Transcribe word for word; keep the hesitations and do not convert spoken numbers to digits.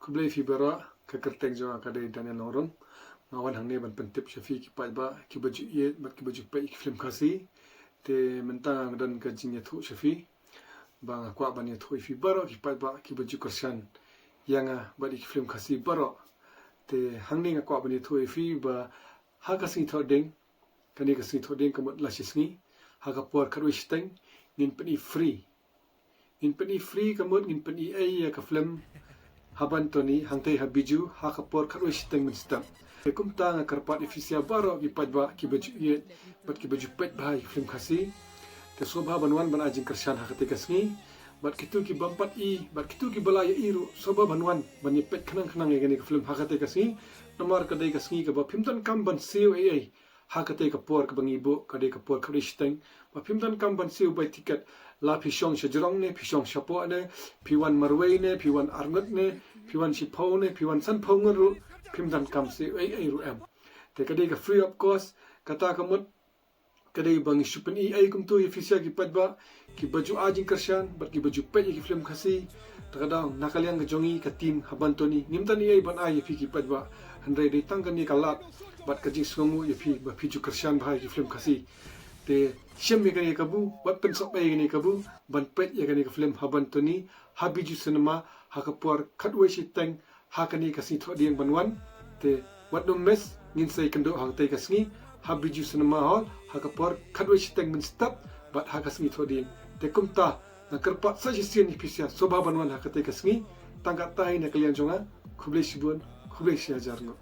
Khublei phi baroh, ka kyrteng jong nga ka dei Daniel Nongrum. Nga wan hangne ban pyntip sha phi ki paidbah kiba ju ïeit bad kiba ju peit ïa ki film Khasi. Te mynta nga don ka jingïathuh sha phi ba nga kwah ban ïathuh ïa phi baroh ki paidbah kiba ju kyrshan ïa nga bad ïa ki film Khasi baroh. Te hangne nga kwah ban ïathuh ïa phi ba ha ka sngi Thohdieng, kane ka sngi Thohdieng ka mut la shi sngi, ha ka por khatwei shiteng, ngin pyni free. Ngin pyni free ka mut ngin pyni ei ïa ka film Haban Tony hangtei ha Bijou ha ka por khatwei shiteng mynstep. Te kumta nga kyrpad ïa phi sha baroh ki paidbah kiba ju ïeit bad kiba ju peit bha ïa ki film Khasi. Te sngewbha ban wan ban ai jingkyrshan ha katei ka sngi. Bad kito ki bym pat i, bad kito kiba la ïa i ruh, sngewbha ban wan ban ïa peit khnang khnang ïa kane ka film ha katei ka sngi. Namar ka dei ka sngi kaba phim donkam ban siew ei ei. Ha katei ka por kaba ngi buh ka dei ka por khatwei shiteng. Ba phim donkam ban siew bai tiket. La phi shong sha jrong ne, phi shong shapoh ne, phi wan marwei ne, phi wan arngut ne, phi wan shiphew ne, phi wan sanphew ngut ruh, phim donkam siew ei ei ruh em. Te ka dei ka free of cost, kata ka mut ka dei ba ngi shu pyni ei kumto ïa phi sha ki paidbah kiba ju ai jingkyrshan bad kiba ju peit ïa ki film Khasi. Te ka dei na ka liang ka jong ngi ka team Haban Tony ngim don ei ei ban ai ïa phi ki paidbah. Hynrei dei tang kane ka lad bad ka jingsngewnguh ïa phi ba phi ju kyrshan bha ïa ki film Khasi. Te shem ïa kane ka kabu bad pynsngewbha ïa kane ka kabu ban peit ïa kane ka film Haban Tony ha Bijou Cinema ha ka por khatwei shiteng ha kane ka sngi Thohdieng ban wan. Te wat nym miss, ngin sa ïakynduh ha katei ka sngi ha Bijou Cinema Hall ha ka por khatwei shiteng mynstep bad ha ka sngi Thohdieng. Te kumta nga kyrpad sa shisien ïa phi sha, sngewbha ban wan ha katei ka sngi. Tang katta hi na ka liang jong nga. Khublei shibun, khublei shihajar nguh.